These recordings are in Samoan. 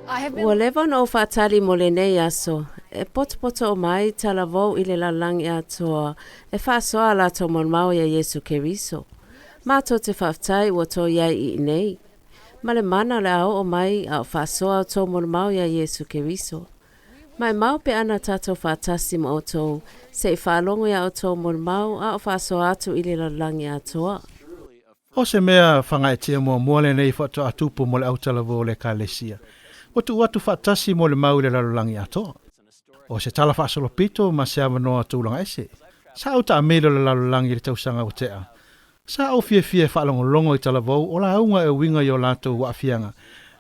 Ua leva ona ou faatali mo lenei aso, e potopoto uma ai talavou i le lalolagi atoa e faasoa a latou molimau iā Iesu Keriso. Matou te faafetai ua outou i ai i inei. Ma le mana o le a oo mai a o faasoa outou molimau iā Iesu Keriso. Maimau pe ana tatou faatasi ma outou, se i faalogo iā outou molimau a o faasoa atu i le lalolagi atoa. O se mea fagaetia muamua lenei faatoa tupu mo le autalavou o le Ekalesia, ua tuu atu faatasi mo le mau i le lalolagi atoa. O se tala faasolopito ma se avanoa tulaga ese. Sa ou taamilo i le lalolagi i le tausaga ua tea. Sa ou fiafia e faalogologo i talavou o lauga e uiga i o latou aafiaga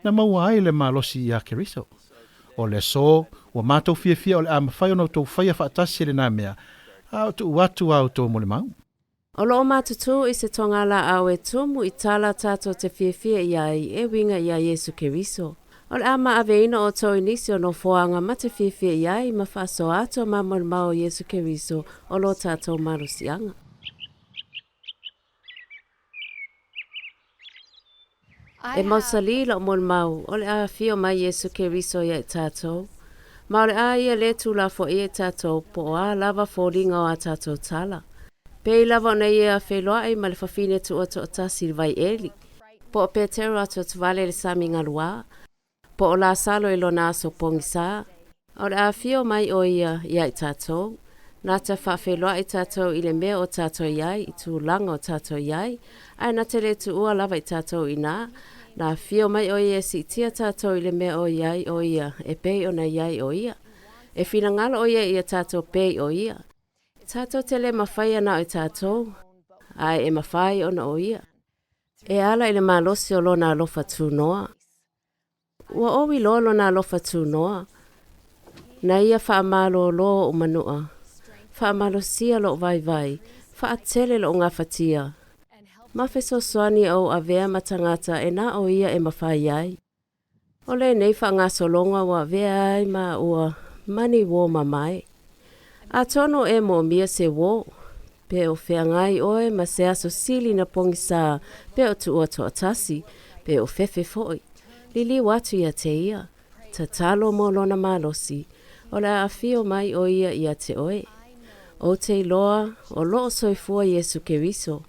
na maua ai le malosi iā Keriso. O le aso, ua matou fiafia o le a mafai ona outou faia faatasi lena mea, a o tuu atu a outou molimau. O lo o matutu i se togalaau e tumu i tala tatou te fiafia i ai e uiga iā Iesu Keriso. O le a maaveina outou i nisi o nofoaga ma te fiafia i ai ma faasoa atu a ma molimau o Iesu Keriso o lo tatou malosiaga. E mausali la'u molimau, o le a afio mai Iesu Keriso ia i tatou, ma o le a Ia lē tulafoaia i tatou po o a lava foliga o a tatou tala. Pei lava ona Ia feiloai ma le fafine tuua toatasi i le vai eli, po o Petero atuatuvale i le sami galuā, po o Lasalo i lona aso pogisā, a o le a afio mai ʻo ia iā i tatou, na te faafeiloai tatou i le mea o tatou i ai, i tulaga o tatou i ai, ae na te le tuua lava i tatou inā, na afio mai ʻo ia e siitia tatou i le mea o i ai ʻo ia e pei ona i ai ʻo ia. E finagalo ʻo ia ia tatou pei ʻo ia. Tatou te le mafaia na o i tatou, ae e mafai ona ʻo ia. E ala i le malosi o lona alofa tunoa. Ua ʻoi loa lona alofa tunoa, na ia faamalōlō oʻu manuʻa, faamalosia loʻu waiwai, faatele loʻu gafatia. Ma fesoasoani ou avea ma tagata e na ʻo ia e mafai ai. O lenei faagasologa ua avea ai ma ua mani uō mamae. Atonu e moomia se uō, pe o feagai ʻoe ma se aso sili na pogisā, pe o tuua toatasi, pe o fefe foʻi. Liliu atu ia te ia, tatalo mo lona malosi, o le a afio mai ʻo ia ia te ʻoe. Ou te iloa o loo soifua Iesu Keriso.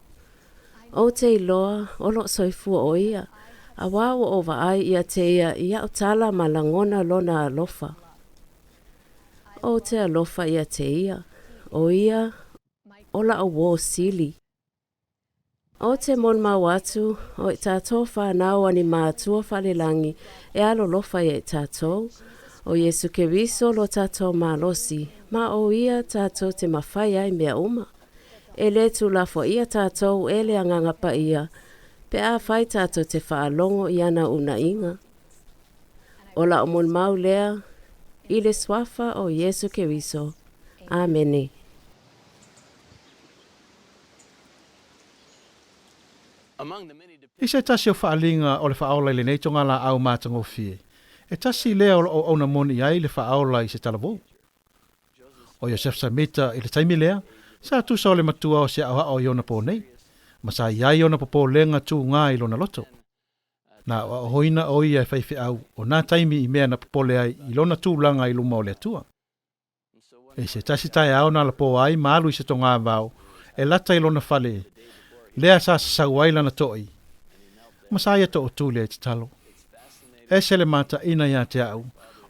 Ou te iloa o loo soifua ʻo ia, auā ua ou vaai ia te ia i aʻu tala ma lagona lona alofa. Ou te alofa ia te ia, ʻo ia o laʻu uō sili. Ou te molimau atu, o i tatou whanau ani mātua falelagi e alolofa ia i tatou, o Iesu Keriso lo tatou malosi, ma o ia tatou te mafai ai mea uma. E le tulafoaia tatou e le Agaga Paia, pe afai tatou te faalogo i ana unaiga. O la'u molimau lea, i le Suafa o Iesu Keriso. Amene. I se tasi o faaaliga o le faaola i lenei togalaau matagofie, e tasi lea o lo o auauna moni ai le faaola i se talavou. O Iosefa Samita i le taimi lea, sa tusa o le matua o se aoao i ona po nei, ma sa i ai ona popolega tūgā i lona loto. Na aoaoina ʻo ia e faifeau o nā taimi i mea na popole ai i lona tulaga i luma o le Atua. I se tasi taeao na alapō ai ma alu i se togavao e lata i lona fale, lea sa sasau ai lana toʻi, ma sa ia toʻotuli ai tatalo. Ese le mataʻina iā te aʻu,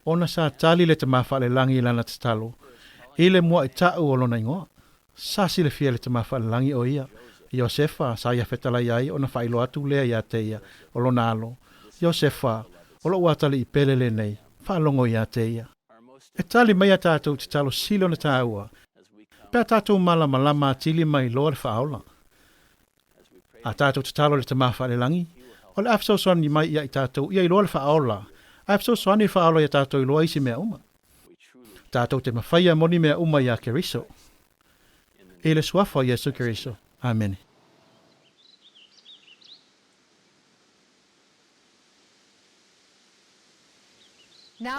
ona sa tali le Tama Faalelagi i lana tatalo, i le muaʻitaʻu o lona igoa. Sa silafia e le Tama Faalelagi ʻo ia, Iosefa, sa ia fetalai ai ona faailoa atu lea iā te ia o lona alo, Iosefa, o loʻu atalii pele lenei, faalogo iā te ia. E tali mai a tatou tatalo sili ona tāua, pe a tatou malamalama atili mai loa le faaola. A tatou tatalo i le Tama Faalelagi, o le a fesoasoani mai ia i tatou ia iloa le faaola, ae fesoasoani le faaola ia tatou iloa isi mea uma. Tatou te mafaia moni mea uma iā Keriso. I le Suafa o Iesu Keriso. Amene.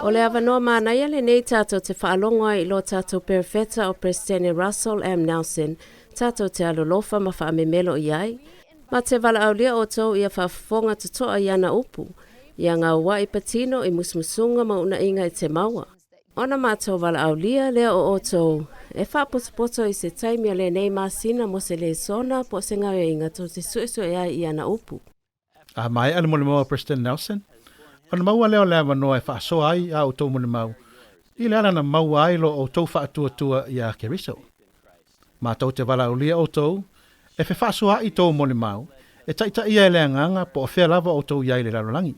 O le avanoa manaia lenei tatou te faalogo ai i lo tatou Perofeta o Peresetene Russell M. Nelson, tatou te alolofa ma faamemelo i ai. Ma te valaaulia outou ia faafofoga totoa i ana upu. Ia gauaʻi patino i musumusuga ma uunaʻiga e te maua. Ona matou valaaulia lea o outou e faapotopoto i se taimi o lenei masina mo se lesona po o se gaoioiga tou te suesue ai i ana upu. A maea le molimau a President Nelson, ona maua lea o le avanoa e faasoa ai a outou molimau i le ala na maua ai lo outou faatuatua iā Keriso. Matou te valaaulia outou e fefaasoaʻi tou molimau e taitaia e le Agaga po o fea lava outou i ai i le lalolagi.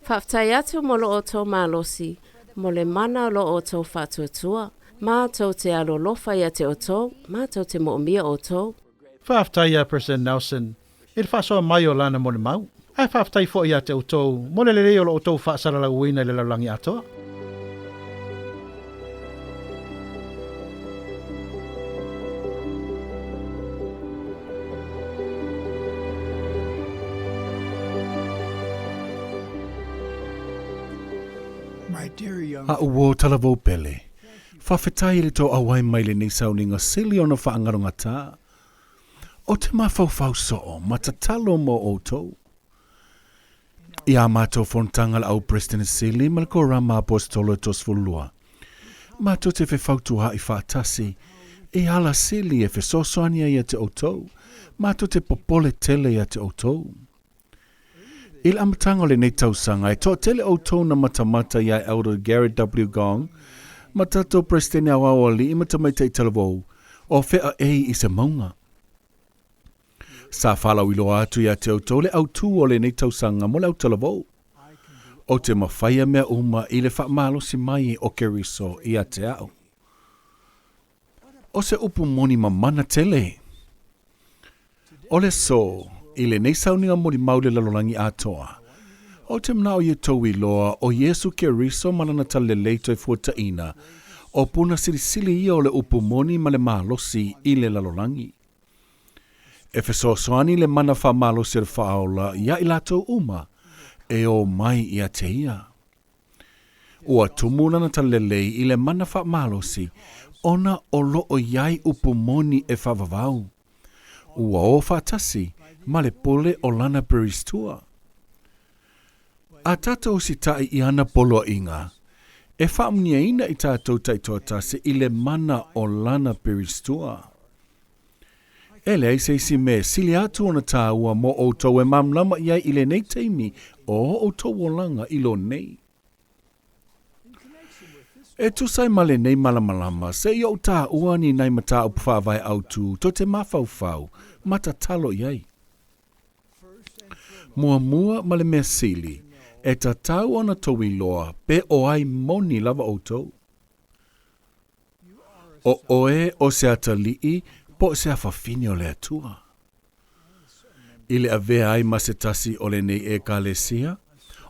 Faafetai atu mo lo outou malosi, mo le mana o lo outou faatuatua, matou te alolofa ia te outou, matou te moomia outou. Faafetai iā President Nelson i le faasoa mai o lana molimau, ae faafetai foi ia te outou mo le lelei o lo outou faasalalauina i le lalolagi atoa. A ua talavou pele, faafetai i le tou auai mai lenei sauniga sili ona faagalogatā. O te mafaufau soo ma tatalo mo outou. I a matou fonotaga le Au Peresetene Sili ma le Korama Aposetolo e 32, matou te fefautuaʻi faatasi i ala sili e fesoasoani ai ia te outou, matou te popole tele ia te outou. I le amataga o lenei tausaga, e toatele outou na matamata iā Elder Gerrit W. Gong ma tatou Peresetene Aoao Alii ma Tamaitai Talavou o feaei i se mauga. Sa faalauiloa atu ia te outou le autū o lenei tausaga mo le autalavou. Ou te mafaia mea uma i le faamalosi mai o Keriso ia te au. O se upu moni mamana tele. O le aso, i lenei sauniga molimau i le lalolagi atoa, ou te manao ia tou iloa o Iesu Keriso ma Lana Talalelei toe fuataina, o puna silisili ia o le upu moni ma le malosi i le lalolagi. E fesoasoani le mana faamalosi o le Faaola iā i latou uma e ō mai ia te ia. Ua tumu lana talalelei i le mana faamalosi ona o lo o i ai upu moni e faavavau. Ua ō faatasi ma le pule o lana peristua. A tatou usitaʻi i ana poloaiga, e faamuniaina i tatou taitoatasi i le mana o lana peristua. E leai se isi mea e sili atu ona tāua mo ʻoutou e māmalama i ai i lenei taimi o ʻoutou olaga i lo nei. E tusa ai ma lenei malamalama, se i oʻu tāua ni nai mataupu faavae autu tou te mafaufau ma tatalo i ai. Muamua ma le mea sili, e tatau ona tou iloa pe o ai moni lava ʻoutou. O ʻoe o se atalii po o se afafine o le Atua. I le avea ai ma se tasi o lenei ʻEkalesia,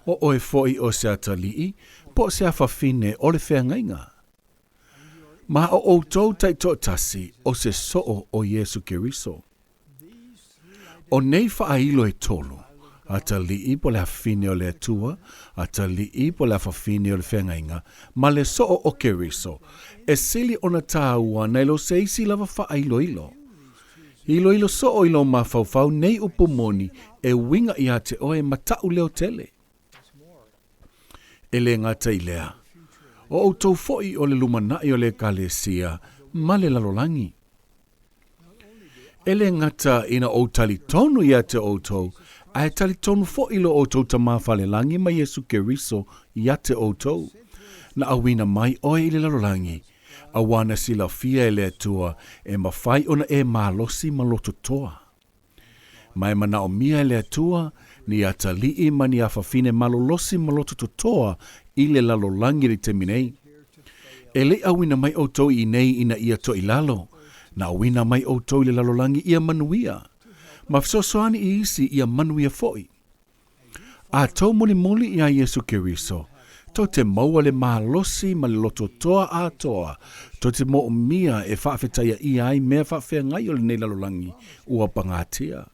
o ʻoe foʻi o se atalii po o se afafine o le feagaiga. Ma o ʻoutou taitoatasi o se soo o Iesu Keriso. O nei faailo e tolu, atalii po le afafine o le Atua, atalii po le afafine o le feagaiga, ma le soo o Keriso, e sili ona tāua nai lo se isi lava faailoilo. Iloilo soo i lou mafaufau nei upu moni e uiga iā te oe ma taʻu leo tele. E le gata i lea, o ʻoutou foʻi o le lumanaʻi o le Ekalesia ma le lalolagi. E le gata ina ou talitonu ia te outou, ae talitonu foʻi lo outou Tama falelagi ma Iesu Keriso ia te outou. Na auina mai oe i le lalolagi, auā na silafia e le Atua e mafai ona e malosi ma loto toa. Ma e manaomia e le Atua ni atalii ma ni afafine malolosi ma loto totoa i le lalolagi i le taimi nei. E le i auina mai outou i inei ina ia toilalo, na auina mai outou i le lalolagi ia manuia, ma fesoasoani i isi ia manuia foʻi. A tou mulimuli iā Iesu Keriso, tou te maua le malosi ma le loto toa atoa, tou te moomia e faafetaia ʻia ai mea faafeagai o lenei lalolagi ua pagatia.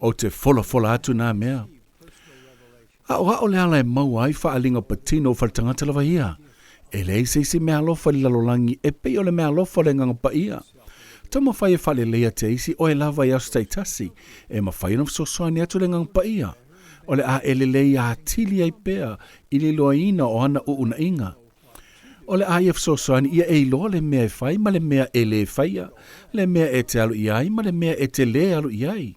Ou te folafola atu nā mea. Aʻoaʻo le ala e maua ai faaaliga patino o faletagata lava ia. E leai se isi meaalofa i le lalolagi e pei o le meaalofa o le Agaga Paia. Taumafai e faaleleia te isi oe lava i aso taitasi e mafai ona fesoasoani atu le Agaga Paia. O le a e lelei atili ai pea i le iloaina o ana uunaʻiga. O le a ia fesoasoani ia e iloa le mea e fai ma le mea e lē faia, le mea e te alu i ai ma le mea e te lē alu i ai.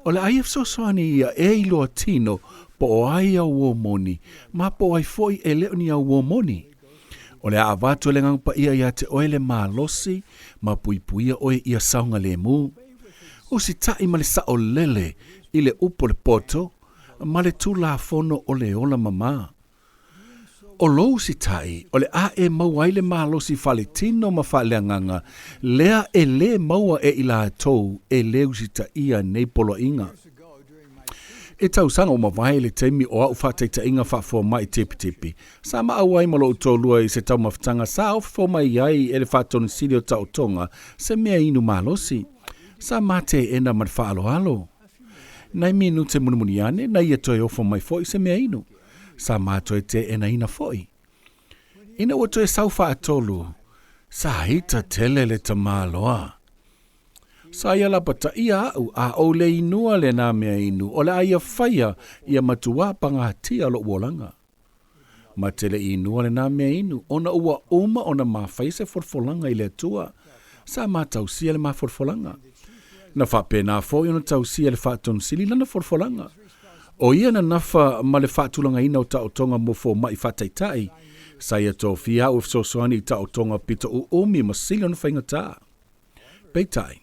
O le a ia fesoasoani ia e iloa tino po o ai au uō moni ma po o ai foi e le o ni au uō moni. O le a avatu e le Agaga Paia iā te oe le malosi ma puipuia oe ia saogalemu. Usitaʻi ma le saʻolele i le upu o le poto ma le Tulafono o le ola mamā. ʻO lou usitaʻi, o le a e maua ai le malosi faaletino ma faaleagaga, lea e lē maua e i latou e lē usitaʻia nei poloaiga. I tausaga ua mavae i le taimi o aʻu faataitaiga faafoa mai tipitipi, sa maʻau ai ma loʻu toalua i se taumafataga sa ofo mai ai e le Faatonisili o Taotoga se mea inu malosi. Sa ma teena ma le faaaloalo. Nai minute mulimuli ane, na ia toe ofo mai foi se mea inu. Sa ma toe teenaina foi. Ina ua toe sau faatolu, sa ita tele le tamāloa. Sa ia lapataia aʻu a ou le inua lenā mea inu, o le a ia faia ia matuā pagatia loʻu olaga. Ma te le inua lenā mea inu, ona ua uma ona ma faia se folafolaga i le Atua. Sa ma tausia le ma folafolaga. Na faapena foi ona tausia e le Faatonisili lana folafolaga. ʻO ia na nafa ma le faatulagaina o taotoga mo fomaʻi faataitai, sa ia tofia aʻu e fesoasoani i taotoga pito ʻuʻumi ma sili ona faigata. Peitai,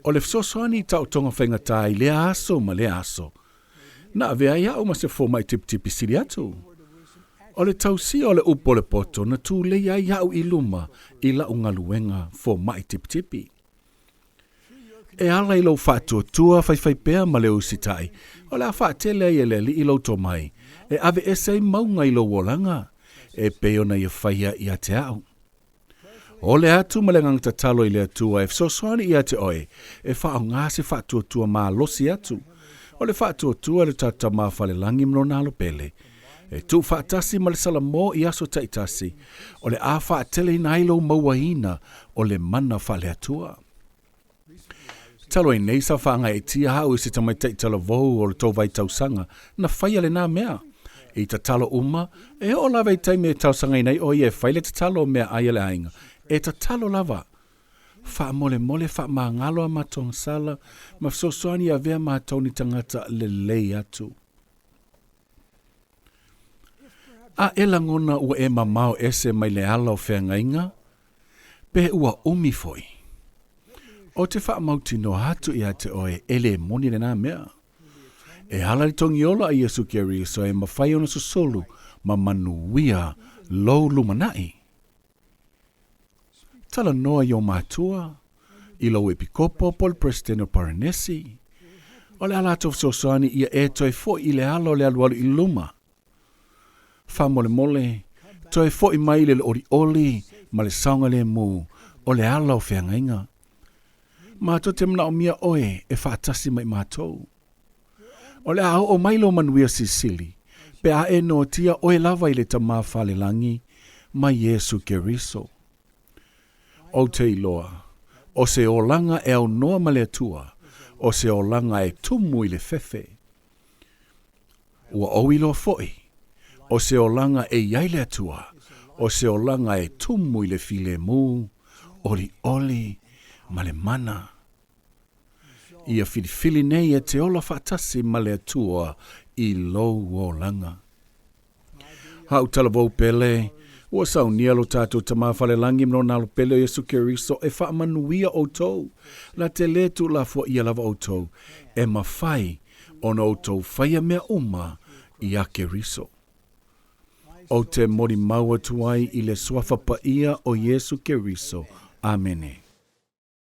o le fesoasoani i taotoga faigata i lea aso ma lea aso, na avea ai aʻu ma se fomaʻi tipitipi sili atu. O le tausia o le upu o le poto na tulei ai aʻu i luma i laʻu galuega fomaʻi tipitipi. E ala i lou faatuatua faifaipea ma le usitaʻi, o le a faatele ai e le Alii lou tomai, e aveese ai mauga i lou olaga, e pei ona ia faia ia te aʻu. Ole atu ma le agaga tatalo i le Atua e fesoasoani ia te oe e faaaoga se faatuatua malosi atu. O le faatuatua i le tatou Tama Falelagi ma Lona Alo Pele, e tuufaatasi ma le Salamo i aso taitasi, o le a faateleina ai lou mauaina o le mana faale-Atua. Talu ai nei sa faagaeetia au e se tamaitai talavou o le tou vaitausaga, na faia lenā mea. I tatalo uma, e oo lava i taimi e talosagaina ai ʻo ia e fai le tatalo o meaai a le aiga, e tatalo lava. Faamolemole faamagalo a matou agasala ma fesoasoani e avea matou ni tagata lelei atu. A e lagona ua e mamao ese mai le ala o feagaiga, pe ua umi foi. O te faamautinoa atu iā te oe e lē moni lenā mea. E ala le togiola a Iesu Keriso e mafai ona susulu ma manuia lou lumanaʻi. Talanoa i ou matua, i lou epikopo po o le Peresetene o Parenesi. O le a latou fesoasoani ia e toe foʻi i le ala o le alualu i luma. Faamolemole, toe foʻi mai i le olioli ma le saogalemu o le ala o feagaiga. Matou te manaomia oe e faatasi ma i matou. O le a oo mai lou manuia silisili, pe a e noatia oe lava i le Tama Falelagi ma Iesu Keriso. Ou te iloa, o se olaga e aunoa ma le Atua, o se olaga e tumu i le fefe. Ua ou iloa foi, o se olaga e i ai le Atua, o se olaga e tumu i le filemu, olioli ma le mana. Ia filifili nei e te ola faatasi ma le Atua i lou olaga. Aʻu talavou pele, ua saunia lo tatou Tama Falelagi ma Lona Alo Pele o Iesu Keriso e faamanuia ʻoutou, na te lē tuulafoaia lava ʻoutou, e mafai ona ʻoutou faia mea uma iā Keriso. Ou te molimau atu ai i le Suafa Paia o Iesu Keriso. Amene.